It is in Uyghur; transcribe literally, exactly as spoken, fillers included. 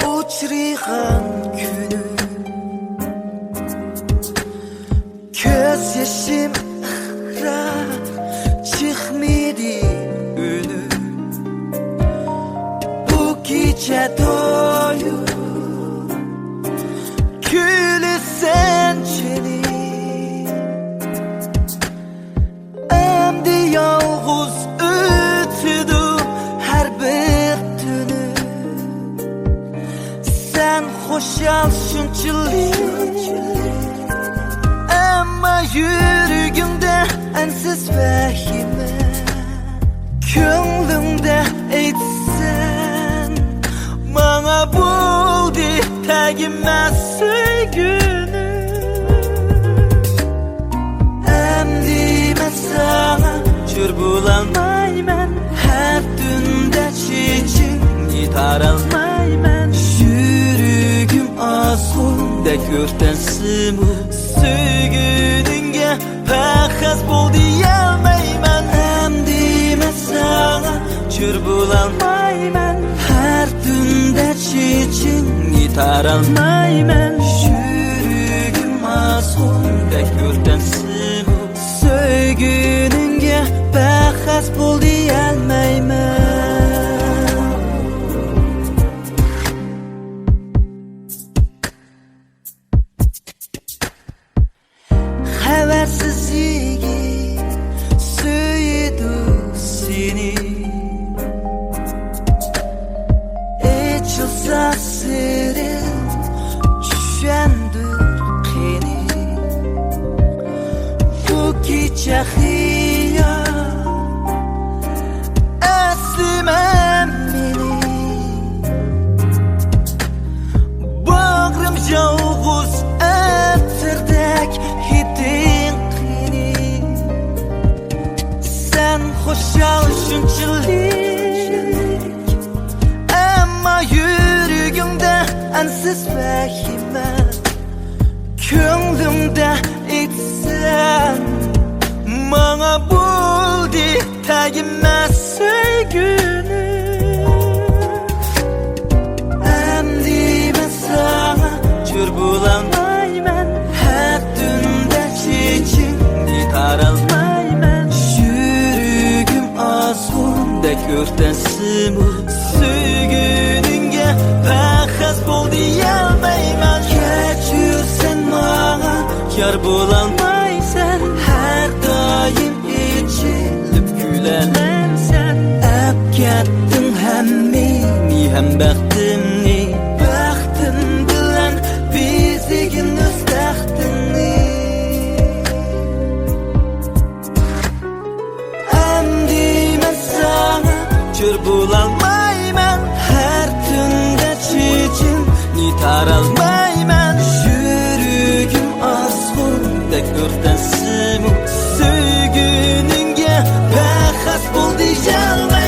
ئۇچرىغان كۈنۈم، كۆز يېشىم ئىقرار، چىقمىدى ئۈنۈم. بۇ كېچە تويۇپ، كۈلىسەن جېنىم. ئەمدى يالغۇز ئۆتىدۇ ھەر بىر تۈنۈم. سەن خۇشال شۇنچىلىك، ئەمما يۈرىكىڭدە ئەنسىز ۋەھىمە. كۆڭلۈڭدە ئېيتسەن، ماڭا بولدى تەگمەس سۆيگۈنۈم. ئەمدى مەن ساڭا جور بولالمايمەن، ھەر تۈندە چېچىڭنى تارالمايمەن. يۈرىكىم ئازغۇندەك ئۆرتەنسىمۇ، سۆيگۈنۈڭگە پەخەس بول دېيەلمەيمەن. ئەمدى مەن ساڭا جور بولالمايمەن، ھەر تۈندە چېچىڭنى تارالمايمەن. يۈرىكىم ئازغۇندەك ئۆرتەنسىمۇ، سۆيگۈنۈڭگە پەخەس بول دېيەلمەيمەن. خەۋەرسىز يىگىت سۆيىدۇ سېنى. ئېچىلسا سىرىڭ چۈشەندۈر قېنى. بۇ كېچە خىيال ئەسلىمەم مېنى. باغرىم يالغۇز ئەتىردەك ھىدىڭ قېنى. سەن خۇشال شۇنچىلىك، ئەمما يۈرىكىڭدە ئەنسىز ۋەھىمە. كۆڭلۈڭدە ئېيتسەن، ماڭا بولدى تەگمەس سۆيگۈنۈم. ئەمدى مەن ساڭا جور بولالمايمەن، ھەر تۈندە چېچىڭنى تارالمايمەن. يۈرىكىم ئازغۇندەك ئۆرتەنسىمۇ، سۆيگۈنۈڭگە پەخەس بول دېيەلمەيمەن. كەچۈرسەن ماڭا، يار بولالمايسەن، ھەر دائىم ئېچىلىپ كۈلەلەمسەن. ئەپ كەتتىڭ ھەممىنى ھەم بەختىمنى، بەختىم بىلەن بېزىگىن ئۆز تەختىڭنى. ئەمدى مەن ساڭا جور بولالمايمەن، ھەر تۈندە چېچىڭنى تارالمايمەن. يۈرىكىم ئازغۇندەك ئۆرتەنسىمۇ، سۆيگۈنۈڭگە پەخەس بول دېيەلمەيمەن.